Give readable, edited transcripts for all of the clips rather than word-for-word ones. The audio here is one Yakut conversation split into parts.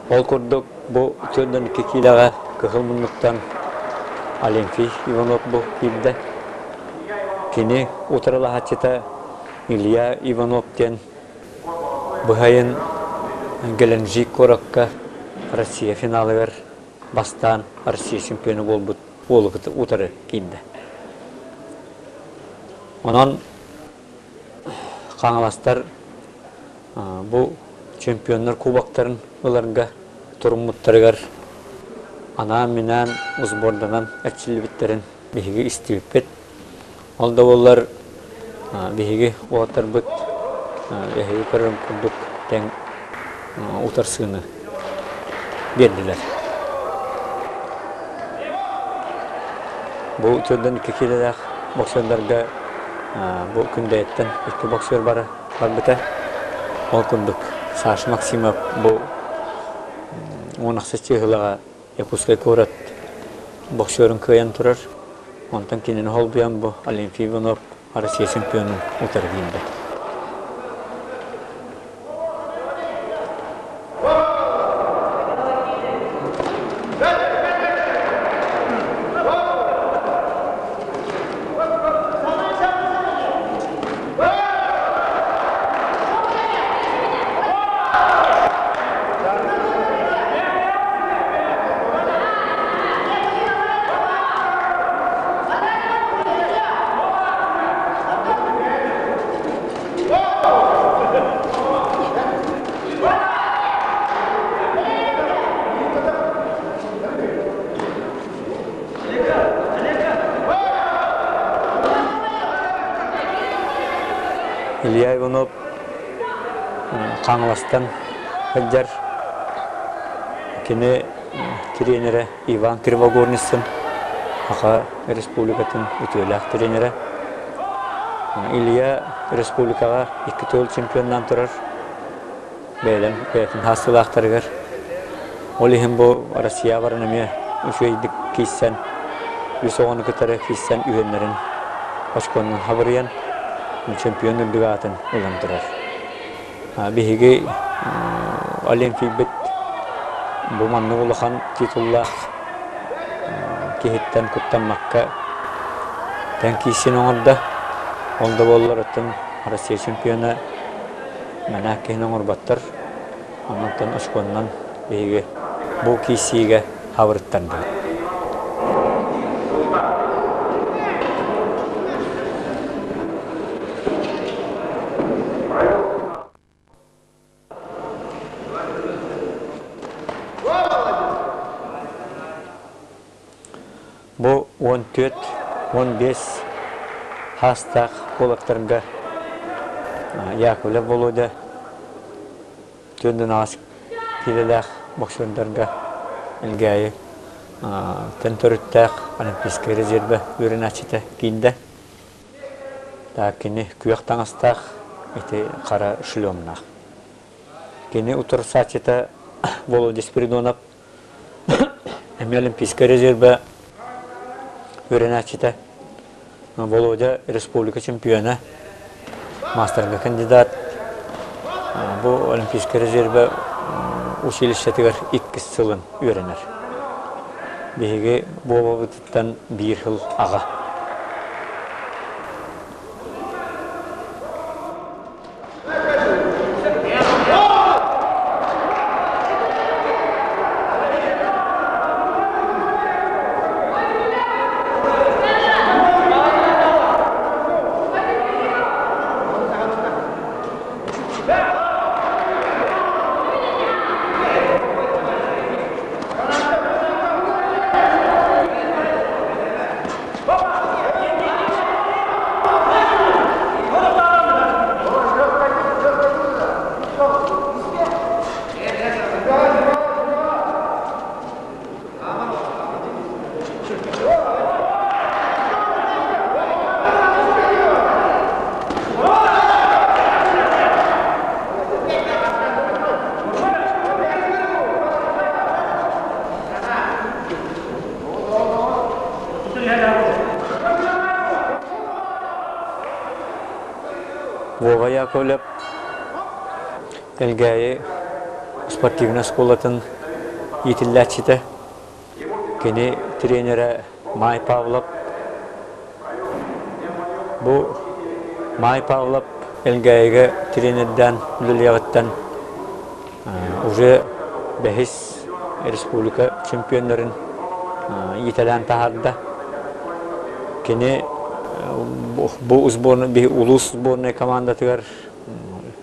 Ол курдук бу 42 киилэҕэ кыһыл муннуктан Олимпий Иванов бу киирдэ. Кини утарылаһааччыта Илья Иванов диэн быһайын Геленджик куоракка Россия финалыгар бастаан Россия чемпиона буолбут уолу утары киирдэ. Онон хаҥаластар бу чемпионнар кубоктарын ыларга туруммуттарыгар анаан-минээн сборданан эрчиллибиттэрин биһиги истибиппит. Ол да буоллар биһиги уолаттарбыт эһиги көрөрүм курдук тэҥ утарсыыны биэрдилэр. Бу 42 киилэлээх боксердарга бу Күндэйэттэн икки боксер бара барбыта. Ол курдук Саша Максимов бу 16 чыыһылаҕа Якутскай куорат боксерун кыайан турар. Онтон кинини холбуйан бу Олимпий Иванов Россия чемпионун утары киирдэ. Илья Иванов Хаҥаластан сылдьар. Кини тренерэ Иван Кривогорницын, Саха Республикатын үтүөлээх тренерэ. Илья республикаҕа икки төгүл чемпионнаан турар. Бэйэлэн бэйэтин хаастыылаахтарыгар. Ол иһин бу Россия баран эмиэ үчүгэйдик киирсэн, үс оҕону кытары киирсэн үһүөннэрин очконнан хабырыйан чемпион үрдүк аатын ылан турар. Биһиги Олимпийбыт бу маннык улахан титуллаах киһиттэн куттаммакка тэҥ киирсиини оҥордо. Ол да буоллар оттон Россия чемпиона мэнээк киһини оҥорботтор. Онтон очконнан биһиги бу киирсиигэ хабырыттардыбыт. Бу 14-15 хаастаах куолактарга Яковлев Володя 48 киилэлээх боксердарга Элгээйи тэн төрүттээх Олимпийскай резервэ үөрэнээччитэ киирдэ. Так кини күөх таҥастаах, ити хара шлемнаах. Кини утарсааччыта Володя Спиридонов эмиэ Олимпийскай резервэ үөрэнээччитэ. Володя республика чемпиона, маастарга кандидат. Бу Олимпийскай резервэ училищетыгар иккис сылын үөрэнэр. Биһиги буолабытыттан биир сыл аҕа. Вова Яковлев Элгээйи спортивнай оскуолатын иитиллээччитэ. Кини тренерэ Май Павлов. Бу Май Павлов Элгээйигэ тренердээн үлэлиэҕиттэн уже бэһис республика чемпионнарын иитэлээн таһаарда. Кини бу сборной, улуус сборнай командатыгар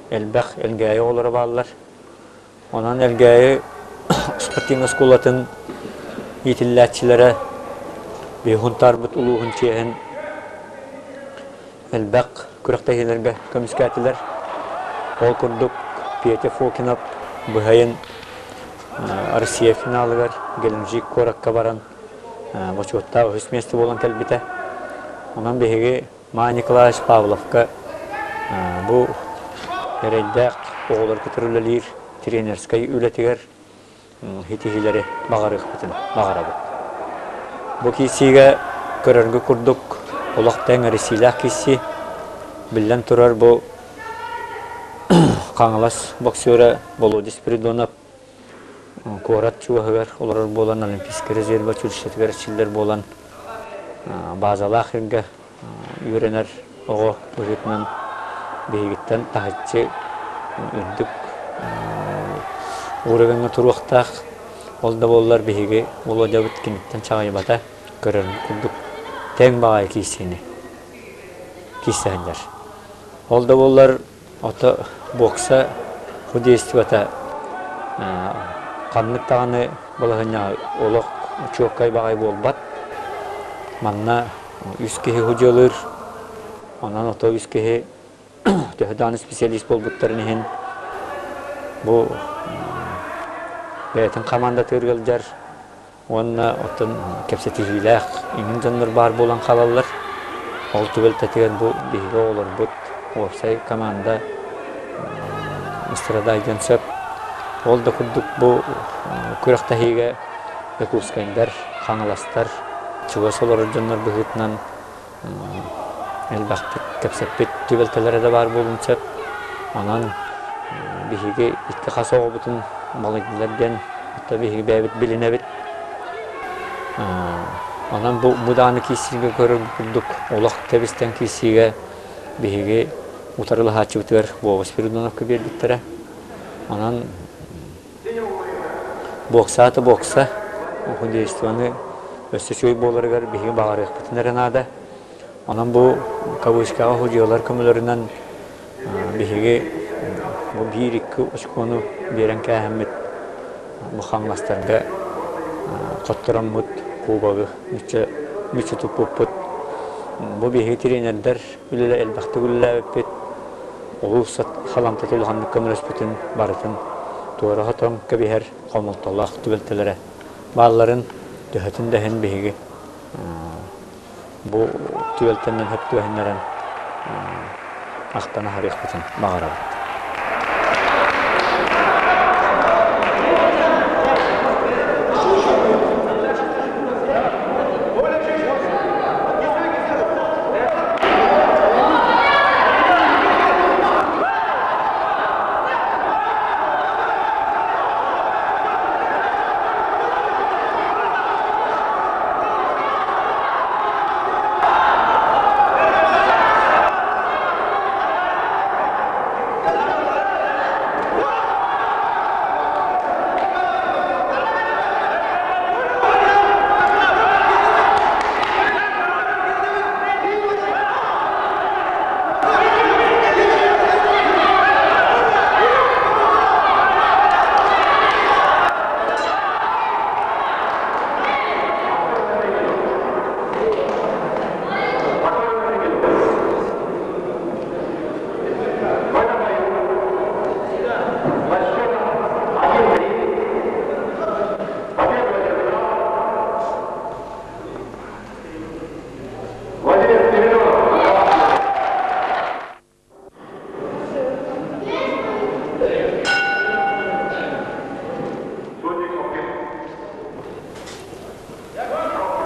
элбэх Элгээйи оҕолоро бааллар. Онон Элгээйи спортивнай оскуолатын иитиллээччилэрэ биһи Һунтаарбыт улууһун чиэһин элбэх күрэхтэһиилэргэ көмүскээтилэр. Ол курдук Петя Фокинов быһайын Россия финалыгар Геленджик куоракка баран бочуоттаах үһүс миэстэ буолан кэлбитэ. Онон биһиги Ма Николаевич Павловка бу эрэйдээх оҕолор кытары үлэлиир тренерскэй үлэтигэр ситиһиилэри баҕарыахпытын баҕарабыт. Бу киирсиигэ көрөргө курдук олох тэҥ эрисиилээх киирсии. Биллэн турар, бу Хаҥалас боксера Володя Спиридонов куорат чугаһыгар олорор буолан, Олимпийскай резервэ училищетыгар эрчиллэр буолан, базалаах иргэ үөрэнэр оҕо быһыытынан биһигиттэн таһыччы үрдүк уровеҥҥа туруохтаах. Ол да буоллар биһиги Володябыт киниттэн чаҕыйбата, көрөрүн курдук тэҥ баҕайы киирсиини киирсэһэллэр. Ол да буоллар ото бокса художествота ханнык даҕаны балаһыанньаҕа олох чуолкай баҕайы буолбат. Манна үс киһи худьуолуур, онон ото үс киһи төһө даҕаны специалист буолбуттарын иһин бу бэйэтин хамаандатыгар ыалдьар уонна оттон кэпсэтиһиилээх иҥин дьоннор баар буолан хаалаллар. Ол түбэлтэтигэр бу биһиги оҕолорбут уопсай команда страдайдыан сөп. Ол да курдук бу күрэхтэһиигэ Якутскайдар, Хаҥаластар чугас олорор дьоннор быһыытынан элбэхтик кэпсэппит түбэлтэлэрэ да баар буолуон сөп. Онон биһиги икки хас оҕобутун балыйдылар диэн оттон биһиги бэйэбит билинэбит. Онон бу даҕаны киирсиигэ көрөр курдук олох тэбистэн киирсиигэ биһиги утарылаһааччыбытыгар Вова Спиридоновка биэрбиттэрэ. Онон Бокса аата бокса, художествоны өссө үчүгэй буоларыгар биһиги баҕарыахпытын эрэ наада. Онон бу кавычкаҕа судьуйалар көмөлөрүнэн биһиги бу биир-икки очкону биэрэн кээһэммит бу хаҥаластарга хоттороммут кубогы мүччү туппуппут. Бу биһиги тренердэр үлэлэ элбэхтик үлэлээбиппит. Улуус халамтата улаханнык көмөлөспүтүн барытын туора хотон кэбиһэр хомолтолоох түбэлтэлэрэ баалларын төһөтүн да иһин биһиги бу түбэлтэнэн сөп түбэһиннэрэн ахтан аһарыахпытын баҕарабыт.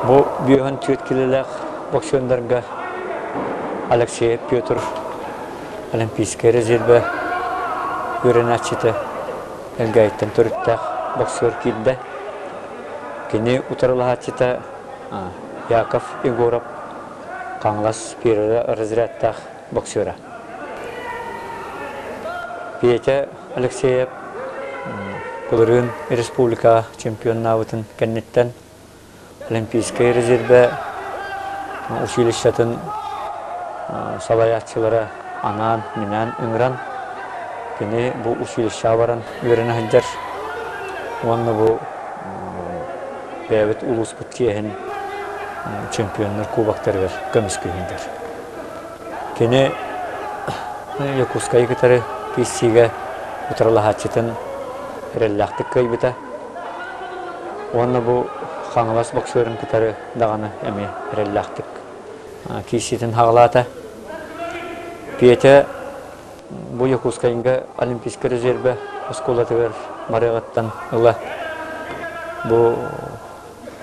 Бу бүөһүн түөрт килэлээх боксердарга Алексеев Петр Олимпийскай резервэ үөрэнээччитэ Элгээйиттэн төрүттээх боксер киирдэ. Кини утарылаһааччыта Яков Егоров Хаҥалас первый разрядтаах боксера. Петя Алексеев былырыын республика чемпионнаабытын кэнниттэн Олимпийскай резервэ училищетын салайааччылара анаан-минээн ыҥыран, кини бу училищеҕа баран үөрэнэ сылдьар уонна бу бэйэбит улууспут чиэһин чемпионнар кубоктарыгар көмүскүү сылдьар. Кини Якутскайы кытары киирсиигэ утарылаһааччытын эрэллээхтик кыайбыта. Уонна бу Хаҥалас боксерын кытары даҕаны эмиэ эрэллээхтик киирсиитин хаҕалаата. Петя бу Якутскайга Олимпийскай резервэ оскуолатыгар барыаҕыттан ыла бу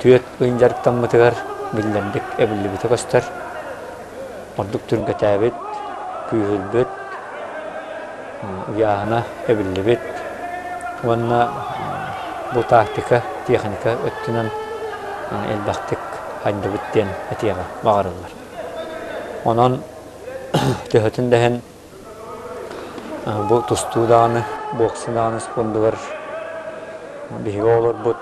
түөрт ыйын дьарыктаммытыгар биллэрдик эбиллибитэ көстөр. Ордук түргэтээбит, күүһүрбүт, ыйааһына эбиллибит уонна бу тактика, техника өттүнэн элбэхтик хайдыбыт диэн этиэҕэ баҕарыллар. Онон төһөтүн да иһин бу тустуу даҕаны, бокса даҕаны спордугар биһиги оҕолорбут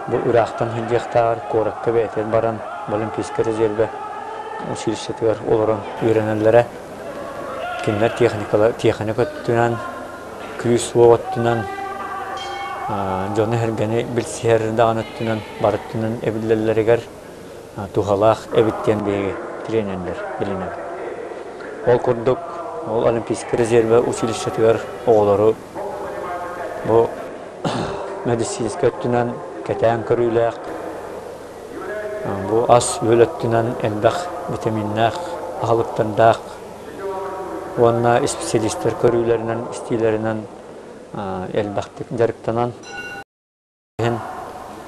бу ыраахтан сылдьыахтааҕар куоракка бэйэтигэр баран Олимпийскай резервэ училищетыгар олорон үөрэнэллэрэ. Кинилэр техникала техника өттүнэн, күүс-уох өттүнэн, дьону-сэргэни билсиһэр даҕаны өттүнэн бары өттүнэн эбиллэллэригэр туһалаах эбит диэн биһиги тренердэр билинэбит. Ол курдук, ол Олимпийскай резервэ училищетыгар оҕолору бу медицинскэй өттүнэн кэтээн көрүүлээх, бу ас-үөл өттүнэн элбэх витаминнаах аһылыктардаах уонна исписэлиистэр көрүүлэринэн, истиилэринэн элбэхтик дьарыктанан иһин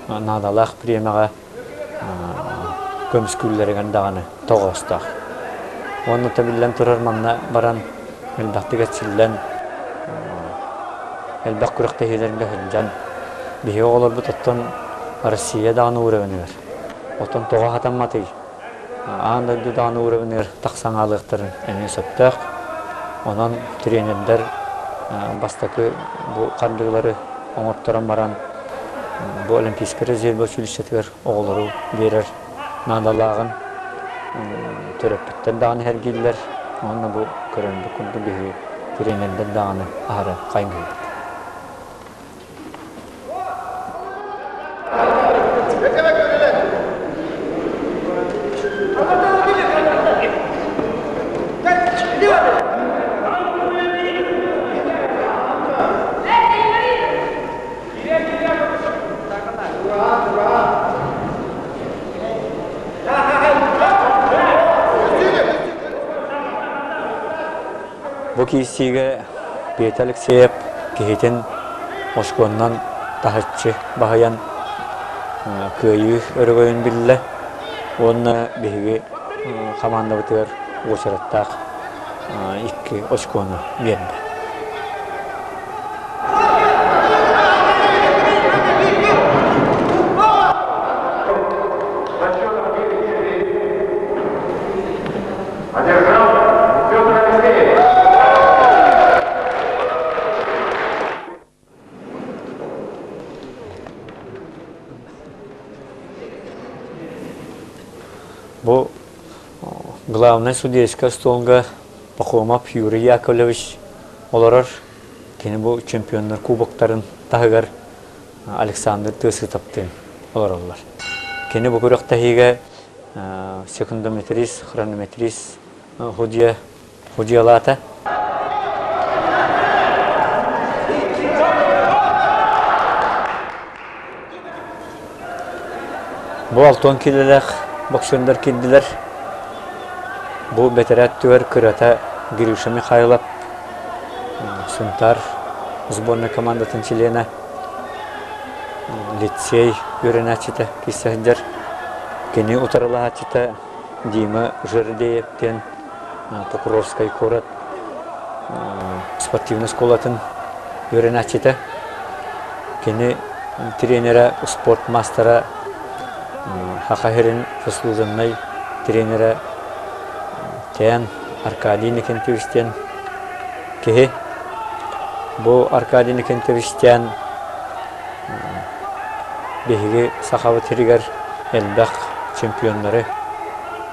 наадалаах бириэмэҕэ көмүскүүллэригэр даҕаны тоҕоостоох. Уонна тэбиллэн турар манна баран элбэхтик эрчиллэн, элбэх күрэхтэһиилэргэ сылдьан, биһиги оҕолорбут оттон Россия даҕаны уровеньыгар, оттон тоҕо хатамматый? Аан дойду даҕаны уровеньыгар тахсан хаалыахтарын эмиэ сөптөөх. Онон тренердэр бастакы бу хардыылары оҥорторон баран бу Олимпийскай резервэ училищетыгар оҕолору биэрэр наадалааҕын төрөппүттэр даҕаны сэргииллэр уонна бу көрөрбүт курдук биһиги тренердэр даҕаны аһары хайгыыбыт. Бу киирсиигэ Петя Алексеев киһитин оскуоннан таһыччы баһыйан кыайыы өрөгөйүн биллэ уонна биһиги хамаандабытыгар уочараттаах икки очкону биэрдэ. Одержал Петр Алексеевич. Бу главный судейская столга Пахомов Юрий Яковлевич олорор. Кини бу чемпионнар кубоктарын таһыгар Александр Тысытаптыын олороллор. Кини бу күрэхтэһиигэ секундометрист, хронометрист худья худьялаата. Бу алтон киилэлээх боксердар киирдилэр. Бу бэтэрээт түгэр кырата Гриша Михайлов, Сунтаар сборнай командатын чилиэнэ, лицей үөрэнээччитэ киирсэ сылдьар. Кини утарылаһааччыта Дима Жердеев диэн Покровскай куорат спортивнай школатын үөрэнээччитэ. Кини тренерэ, спорт маастара, Саха сирин заслуженнай тренерэ Тэн Аркадий Никентьевич диэн киһи. Бу Аркадий Никентьевич диэн биһиги Сахабыт сиригэр элбэх чемпионнары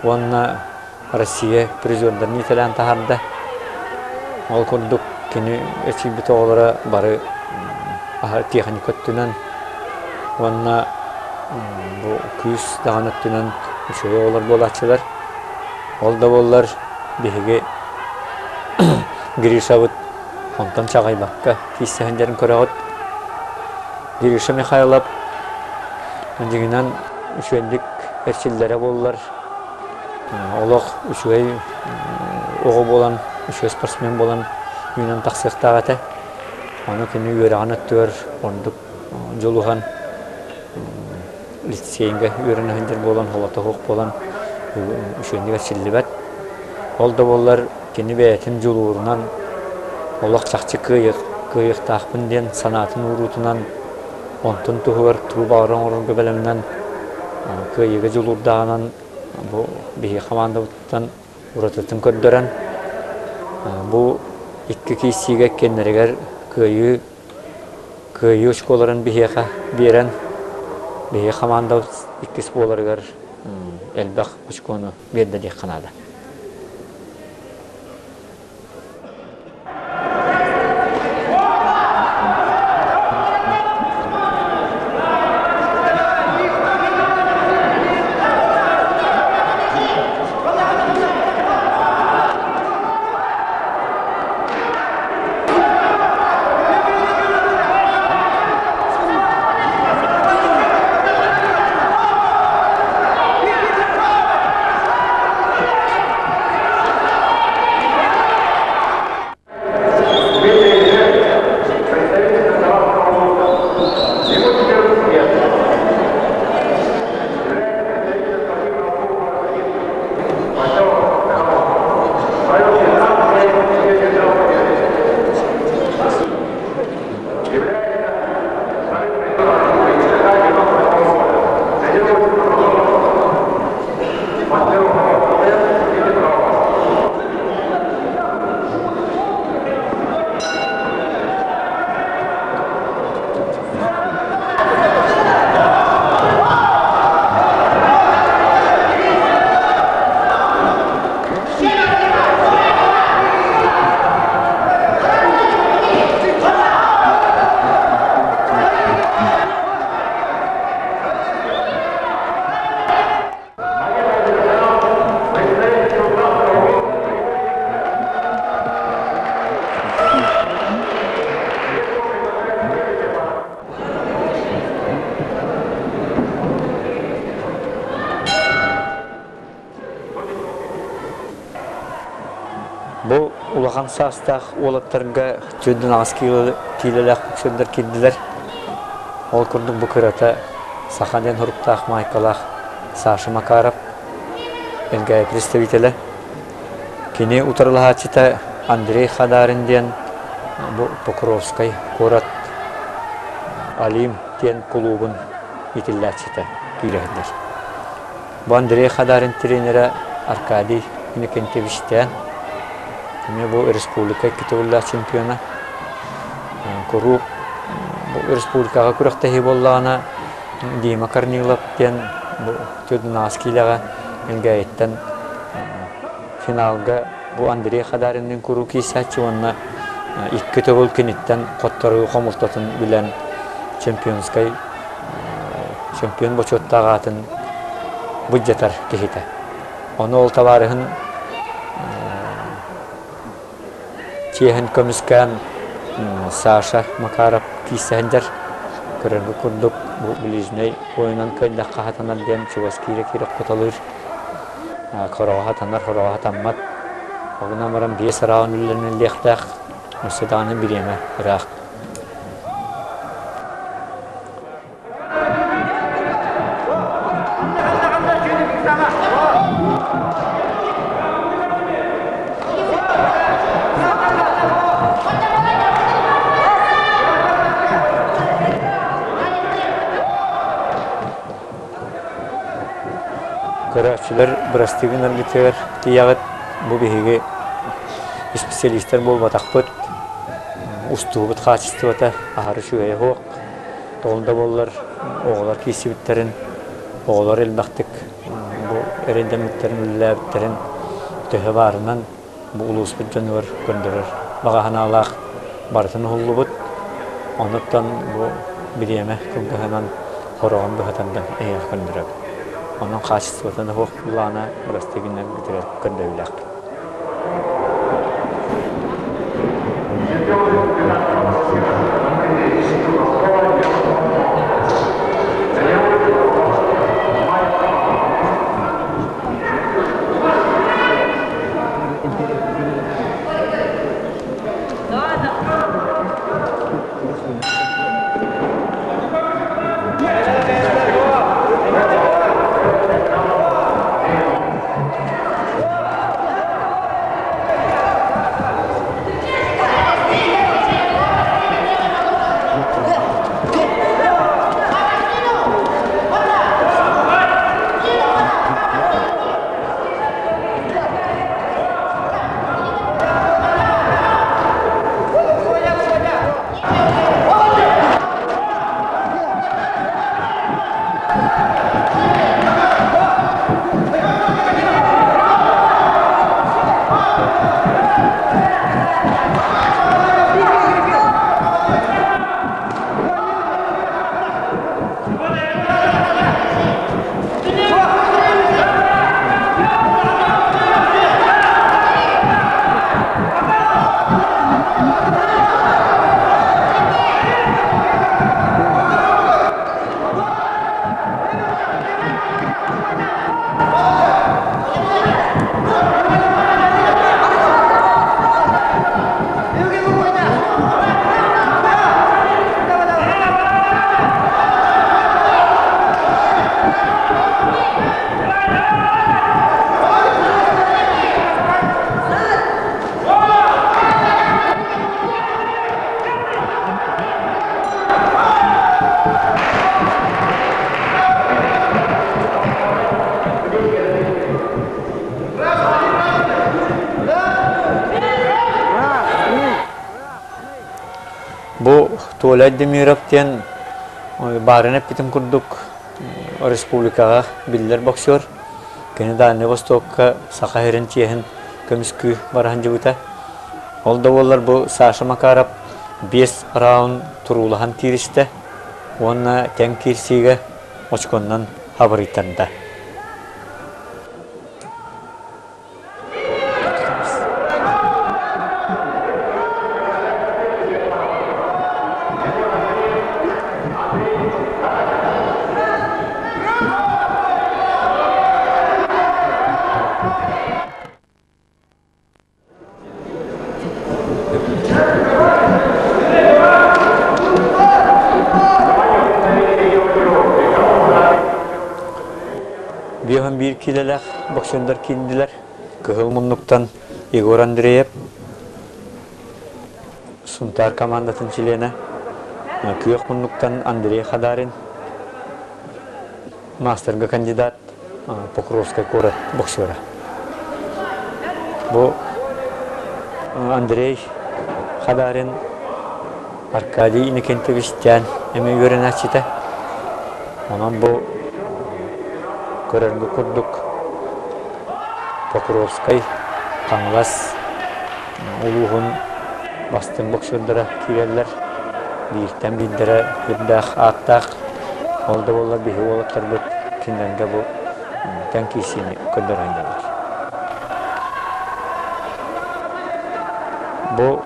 уонна Россия призердарын иитэлээн таһаарда. Ол курдук кини эчийбит оҕолоро бары техника өттүнэн уонна бу күүс даҕаны өттүнэн үчүгэй оҕолор буолааччылар. Ол да буоллар биһиги Гришабыт онтон чаҕыйбакка киирсэ сылдьарын көрөҕүт. Гриша Михайлов дьиҥинэн үчүгэйдик эрчиллэрэ буоллар Олох үчүгэй оҕо буолан, үчүгэй спортсмен буолан үүнэн тахсыахтаах этэ. Ону кини үөрэҕин өттүгэр ордук дьулуһан лицейгэ үөрэнэ сылдьар буолан, холото суох буолан үчүгэйдик эрчиллибэт. Ол да буоллар кини бэйэтин дьулуурунан олох чахчы кыайыахтаахпын диэн санаатын ууруутунан онтун туһугар тугу баҕарар оҥорорго бэлэмнэн кыайыыга дьулуурдааҕынан бу биһиги хамаандабытыттан уратытын көрдөрөн бу икки киирсиигэ иккиэннэригэр кыайыы кыайыы очколарын биһиэхэ биэрэн биһиги хамаандабыт иккис буоларыгар элбэх очкону биэрдэ диэххэ наада. Бу улахан саастаах уолаттарга төрдүн аҕыс киилэлээх боксердар киирдилэр. Ол курдук бу кырата саха диэн суруктаах маайкалаах Саша Макаров, Элгээйи представителэ. Кини утарылаһааччыта Андрей Хадарин диэн бу Покровскай куорат Алим диэн кулуубун иитиллээччитэ киирэ сылдьар. Бу Андрей Хадарин тренерэ Аркадий Иннокентьевичтээн эмиэ бу республика икки төгүллээх чемпиона. Куруук бу республикаҕа күрэхтэһии буоллаҕына Дима Корнилов диэн бу 14 киилэҕэ Элгээйиттэн финалга бу Андрей Хадаринныын куруук киирсээччи уонна икки төгүл киниттэн хотторуу хомултатын билэн чемпионскай чемпион бочуоттаах аатын былдьатар киһитэ. Ону ол табаарыһын чиэһин көмүскээн Саша Макаров киирсэ сылдьар. Көрөргө курдук бу ближнэй бойунан кыайдахха хатанар диэн чугас киирэ-киирэ хоталыыр. Хороҕо хатанар, хороҕо хатаммат. Ол гынан баран биэс раунд үлэлэниллиэхтээх. Өссө даҕаны бириэмэ ыраах. Көрөөччүлэр бырастыы гынаргытыгар тиийэҕит. Бу биһиги исписэлиистэр буолбатахпыт. Устуубут хаачыстыбата аһары үчүгэйэ суох. Тоҕо да буоллар оҕолор киирсибиттэрин, оҕолор элбэхтик бу эрэйдэммиттэрин, үлэлээбиттэрин төһө баарынан бу улууспут дьонугар көрдөрөр баҕа санаалаах барытын уһуллубут. Онуттан бу бириэмэ кылгаһынан хороҕон быһатан да эһиэхэ көрдөрөбүт. Онон хаачыстыбатын суох былаана бырастыы гынан бүтэрэр көрдөбүллээхпит. Бу Толя Демиров диэн баарын эппитим курдук республикаҕа биллэр боксер. Кини Дальнай Востокка Саха сирин чиэһин көмүскүү бара сылдьыбыта. Ол да буоллар бу Саша Макаров биэс раунд туруулаһан кииристэ уонна тэҥ киирсиигэ очконнан хабырыйтарда. Биэһэн биир киилэлээх боксердар киирдилэр. Кыһыл муннуктан Егор Андреев, Сунтаар командатын чилиэнэ, Күөх муннуктан Андрей Хадарин, маастарга кандидат, Покровскай куорат боксера. Бу Андрей Хадарин Аркадий Иннокентьевич Тян эмиэ үөрэнээччитэ. Онон бу көрөргө курдук Покровскай, Хаҥалас улууһун бастыҥ боксердара киирэллэр. Бииртэн биирдэрэ үрдээх ааттаах. Ол да буоллар биһи уолаттарбыт кинилэргэ бу тэҥ киирсиини көрдөрөн дьаллар. Бу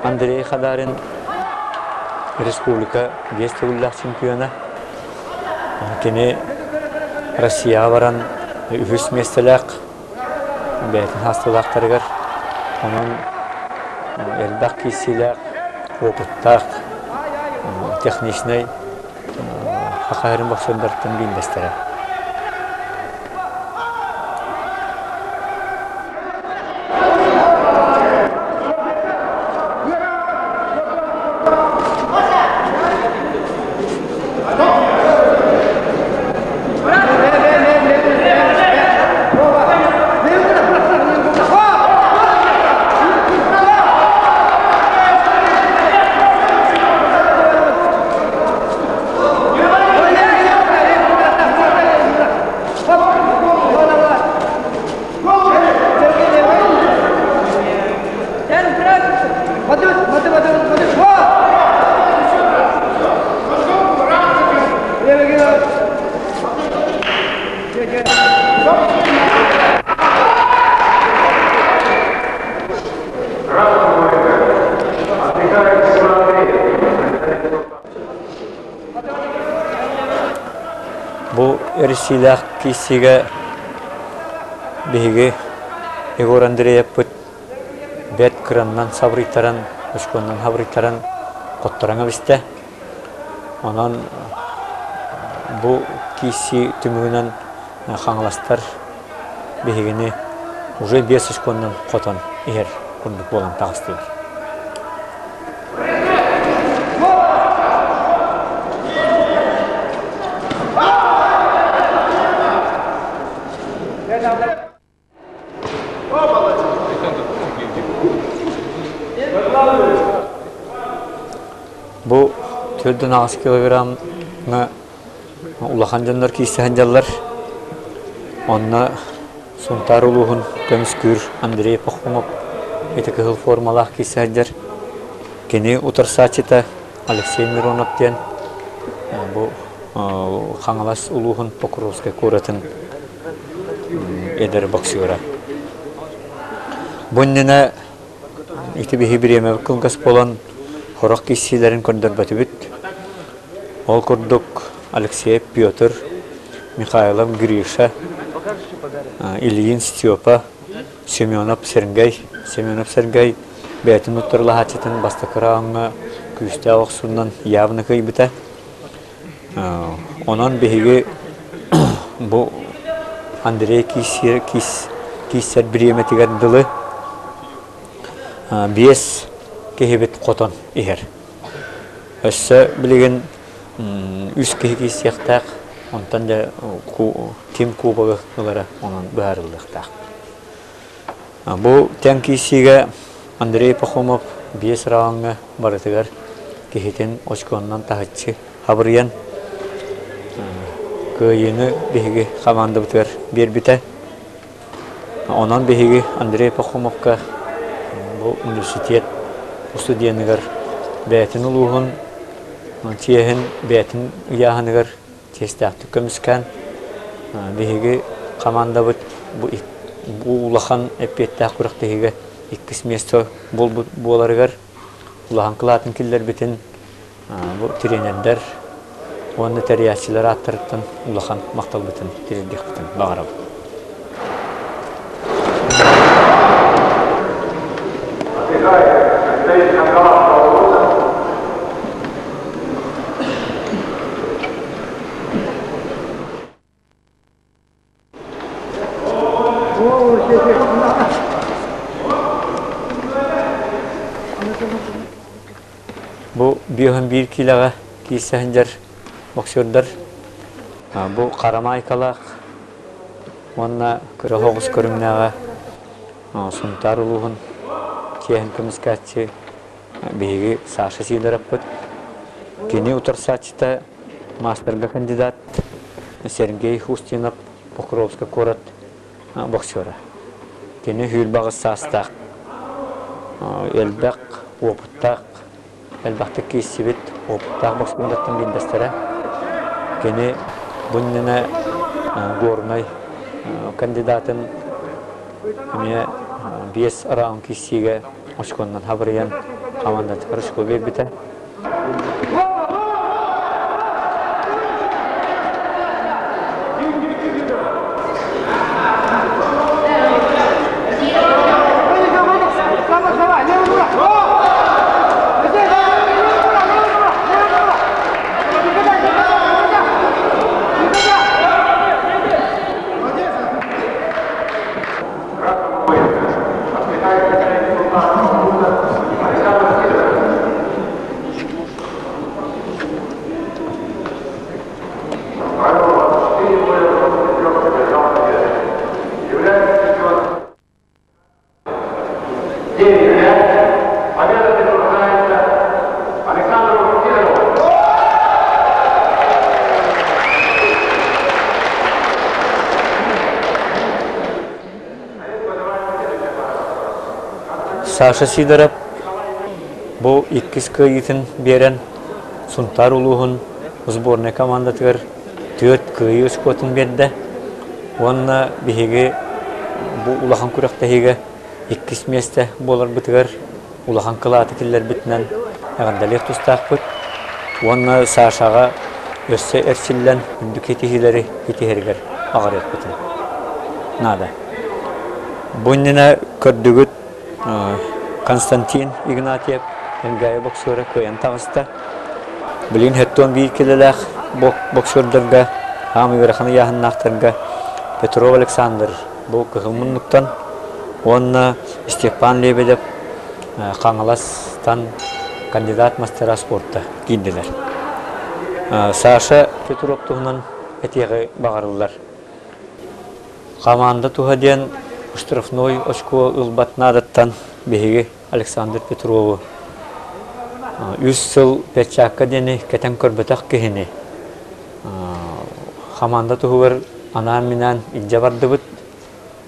Андрей Хадарин республика биэс төгүллээх чемпиона. Кини Россияҕа баран үһүс миэстэлээх бэйэтин хаастыылаахтарыгар. Онон элбэх киирсиилээх, опыттаах, техничнэй Саха сирин боксердартан биирдэстэрэ. Бу эрийсиилээх киирсиигэ биһиги Егор Андреевпыт бэрт кыраннан сабырыйтаран, очконнан хабырыйтаран хотторон кэбистэ. Онон бу киирсии түмүгүнэн хаҥаластар биһигини уже биэс очконнан хотон иһэр курдук буолан таҕыстылар. Бу 4,8 килограммҥа улахан дьоннор киирсэ сылдьаллар. Онно Сунтаар улууһун көмүскүүр Андрей Пахомов ити кыһыл формалаах киирсэ сылдьар. Кини утарсааччыта Алексей Миронов диэн бу Хаҥалас улууһун Покровскай куоратын эдэр боксера. Бу иннинэ ити биһи бириэмэбит кылгас буолан сорох киирсиилэрин көрдөрбөтүбүт. Ол курдук Алексеев Петр, Михайлов Гриша, Ильин Степа, Семенов Сергей. Семенов Сергей бэйэтин туттарылаһааччытын бастакы рауҥҥа күүстээх охсуунан явно кыайбыта. Онон биһиги бу Андрей киирсэр бириэмэтигэр дылы биэс киһибит хотон иһэр. Өссө билигин үс киһи киирсиэхтээх, онтон дьэ ким кубогы ылара онон быһаарыллыахтаах. Бу тэҥ киирсиигэ Андрей Пахомов биэс рауҥҥа барытыгар киһитин очконнан таһыччы хабырыйан кыайыыны биһиги хамаандабытыгар биэрбитэ. Онон биһиги Андрей Пахомовка бу университет устудьуоныгар бэйэтин улууһун чиэһин бэйэтин ыйааһыныгар чиэстээхтик көмүскээн биһиги хамаандабыт бу бу улахан эппиэттээх күрэхтэһиигэ иккис миэстэ буолбут буоларыгар улахан кылаатын киллэрбитин бу тренердэр уонна тэрийээччилэр ааттарыттан улахан махталбытын тириэрдиэхпитин баҕарабыт. Бу биэһин биир киилэҕэ киирсэ сылдьар боксердар бу хара маайкалаах уонна кыра оҕус көрүҥнээҕэ Сунтаар улууһун чиэһин көмүскээччи биһиги Саша Сидоровпыт. Кини утарсааччыта маастарга кандидат Сергей Устинов Покровскай куорат боксера. Кини сүүрбэ саастаах, элбэх уопуттаах, элбэхтик киирсибит уопуттаах боксердартан биирдэстэрэ. Кини бу иннинэ Горнай кандидатын эмиэ биэс раунд киирсиигэ очконнан хабырыйан хамаандатыгар очко биэрбитэ. Александру Сидорову. Саша Сидоров бу иккис кыайыытын биэрэн Сунтаар улууһун сборнай командатыгар түөрт кыайыы очкотун биэрдэ уонна биһиги бу улахан күрэхтэһиигэ иккис миэстэ буоларбытыгар улахан кылааты киллэрбитинэн эҕэрдэлиэх тустаахпыт. Уонна Сашаҕа өссө эрчиллэн үрдүк ситиһиилэри ситиһэригэр аҕырыахпытын наада. Бу иннинэ көрдүгүт Константин Игнатьев Элгээйи боксера кыайан таҕыста. Билигин 71 килэлээх боксердарга, аам ыарахан ыйааһыннаахтарга Петров Александр бу кыһыл муннуктан уонна Степан Лебедев Хаҥаластан кандидат мастера спорта киирдилэр. Саша Петров туһунан этиэҕи баҕарыллар. Хамаанда туһа диэн штрафной очко ылбат наадаттан биһиги Александр Петрову үс сыл перчатка диэни кэтэн көрбөтөх киһини хамаанда туһугар анаан-минээн илдьэ бардыбыт.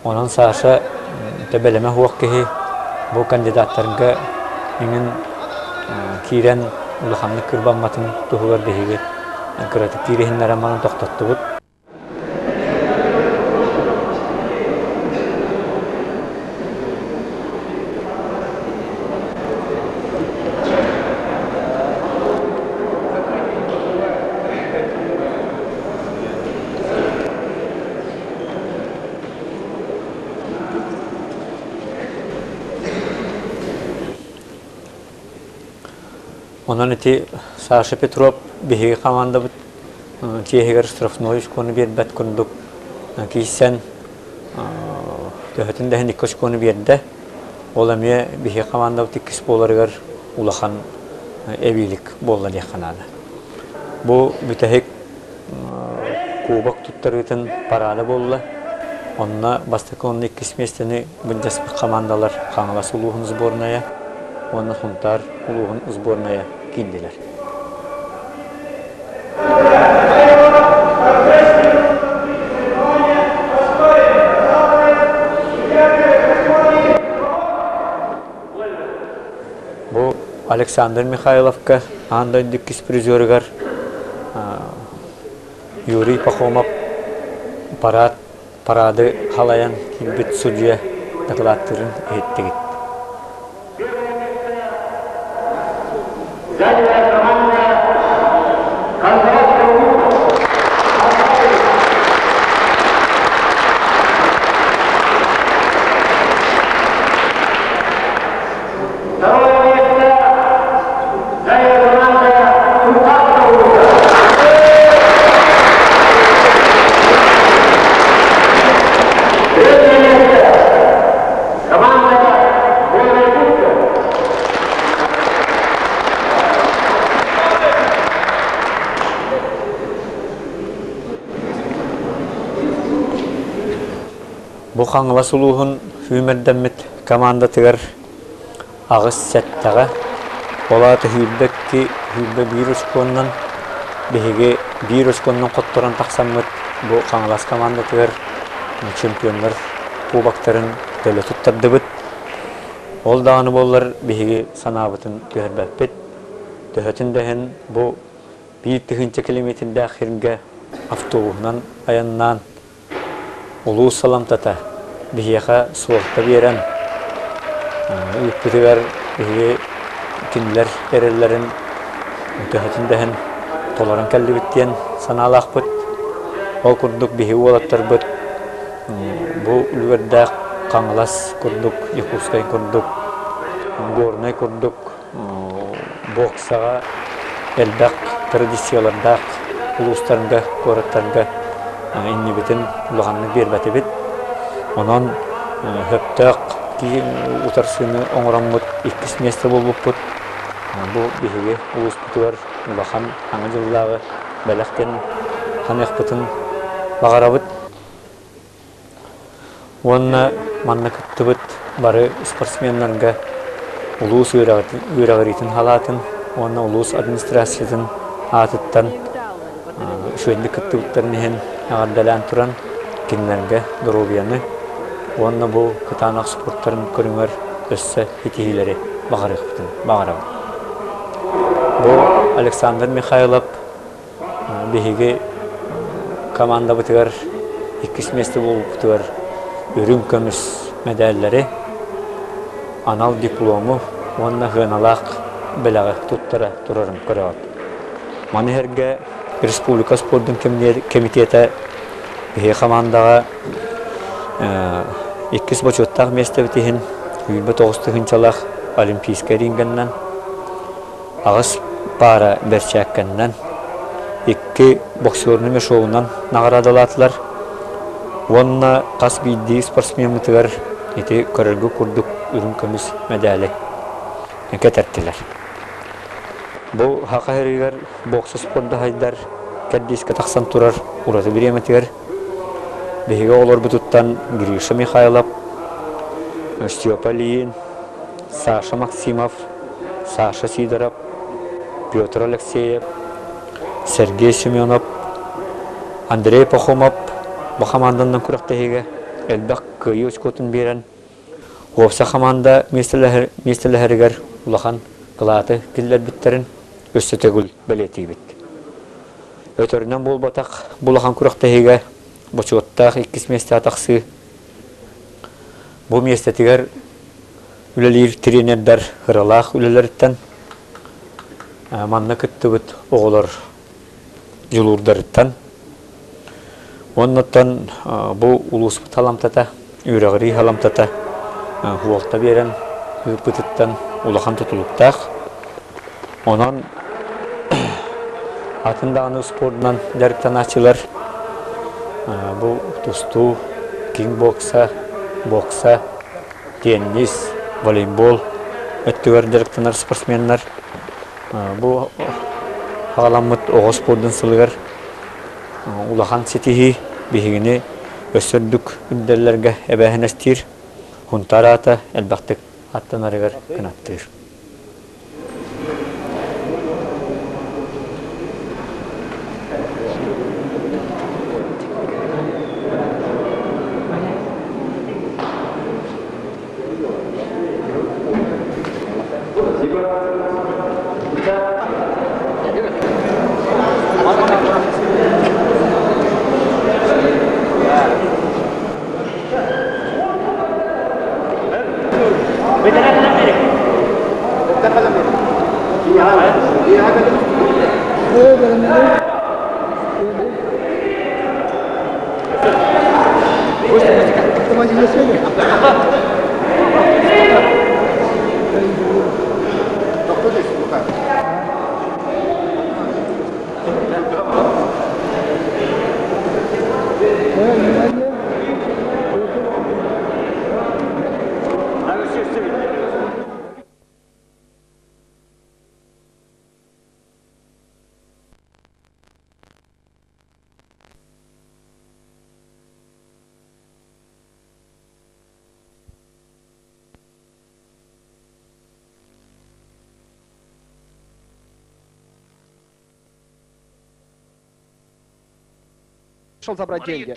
Онон Саша бэлэмэ суох киһи бу кандидаттарга иҥин киирэн улаханнык кырбамматын туһугар биһиги кыратык киириһиннэрэн баран тохтоттубут. Онон ити Саша Петров биһиги хамаандабыт чиэһигэр штрафной очкону биэрбэт курдук киирсэн төһөтүн да иһин икки очкону биэрдэ. Ол эмиэ биһиги хамаандабыт иккис буоларыгар улахан эбиилик буолла диэххэ наада. Бу бүтэһик Кубок туттарыытын параада буолла. Онно бастакы уонна иккис миэстэни былдьаспыт хамаандалар Хаҥалас улууһун сборнайа уонна Сунтаар улууһун сборнайа киирдилэр. Бу Александр Михайловка аан дойду иккис призерыгар Юрий Пахомов парад парады халайан киирбит судьуйа дакылааттыырын иһиттигит. Второе место заняла команда Сунтарского вуза. Третье место команда города Якутска. Бу Хаҥалас улууһун сүүмэрдэммит командатыгар аҕыс сэттэҕэ, ол аата 22 21 очкуоннан биһиги биир очкуоннан хотторон тахсаммыт бу Хаҥалас командатыгар чемпионнар кубоктарын төлө туттардыбыт. Ол даҕаны буоллар биһиги санаабытын түһэрбэппит. Төһөтүн да иһин бу 1000 километрдээх сиргэ автобуһунан айаннаан Улуус саламтата биһиэхэ суолта биэрэн ыыппытыгар биһиги кинилэр эрэллэрин төһөтүн да иһин толорон кэллибит диэн санаалаахпыт. Ол курдук биһиги уолаттарбыт бу үлүгэрдээх Хаҥалас курдук, Якутскай курдук, Горнай курдук боксаҕа элбэх традициялардаах улуустарга, куораттарга иннибитин улаханнык биэрбэтибит. Онон сөптөөх утарсыыны оҥороммут иккис миэстэ буолбуппут. Бу биһиги улууспутугар улахан Саҥа дьыллааҕы бэлэх диэн саныахпытын баҕарабыт. Уонна манна кыттыбыт бары спортсменнарга улуус үөрэҕириитин халаатын уонна улуус администрациятын аатыттан үчүгэйдик кыттыбыттарын иһин эҕэрдэлээн туран кинилэргэ доруобуйаны уонна бу кытаанах спорттарын көрүҥэр өссө ситиһиилэри баҕарыахпытын баҕарабын. Бу Александр Михайлов Биһиги командабытыгар иккис миэстэ буолбуппутугар үрүҥ көмүс мэдээллэри, анал диплому уонна сыаналаах бэлэҕи туттара турарын көрөҕүт. Маны сэргэ республика спордун кэмитиэтэ биһиги хамаандаҕа иккис бочуоттаах миэстэбит иһин 29 тыһыынчалаах олимпийскай ринганнан, аҕыс паара бэрчээккэннэн, икки боксернай мешогунан наҕараадалаатылар уонна хас биирдии спортсмеммытыгар ити көрөргө курдук үрүҥ көмүс мэдээли кэтэртилэр. Бу Саха сиригэр бокса спордаһайдар кэрдиискэ тахсан турар ураты бириэмэтигэр биһиги оҕолорбутуттан Гриша Михайлов, Степа Ильин, Саша Максимов, Саша Сидоров, Петр Алексеев, Сергей Семенов, Андрей Пахомов бу хамаанданан күрэхтэһиигэ элбэх кыайыы очкотун биэрэн уопсай хамаанда миэстэлэһэригэр улахан кылааты киллэрбиттэрин өссө төгүл бэлиэтиибит. Өтөрүнэн буолбатах бу улахан күрэхтэһиигэ бочуоттаах иккис миэстэҕэ тахсыы бу миэстэтигэр үлэлиир тренердэр ыралаах үлэлэриттэн манна кыттыбыт оҕолор дьулуурдарыттан уоннаттан бу улууспут халамтата, үөрэҕирии халамтата уолта биэрэн ыыппытыттан улахан тутулуктаах. Онон атын даҕаны спордунан дьарыктанааччылар бу тустуу, кикбокса, бокса, теннис, волейбол өттүгэр дьарыктанар спортсменнар бу хаҕаламмыт оҕо спордун сылыгар улахан ситиһии биһигини өссө үрдүк үрдэллэргэ эбээһинэстиир, Хунтаар аата элбэхтик аттанарыгар кынаттыыр. Забрать деньги.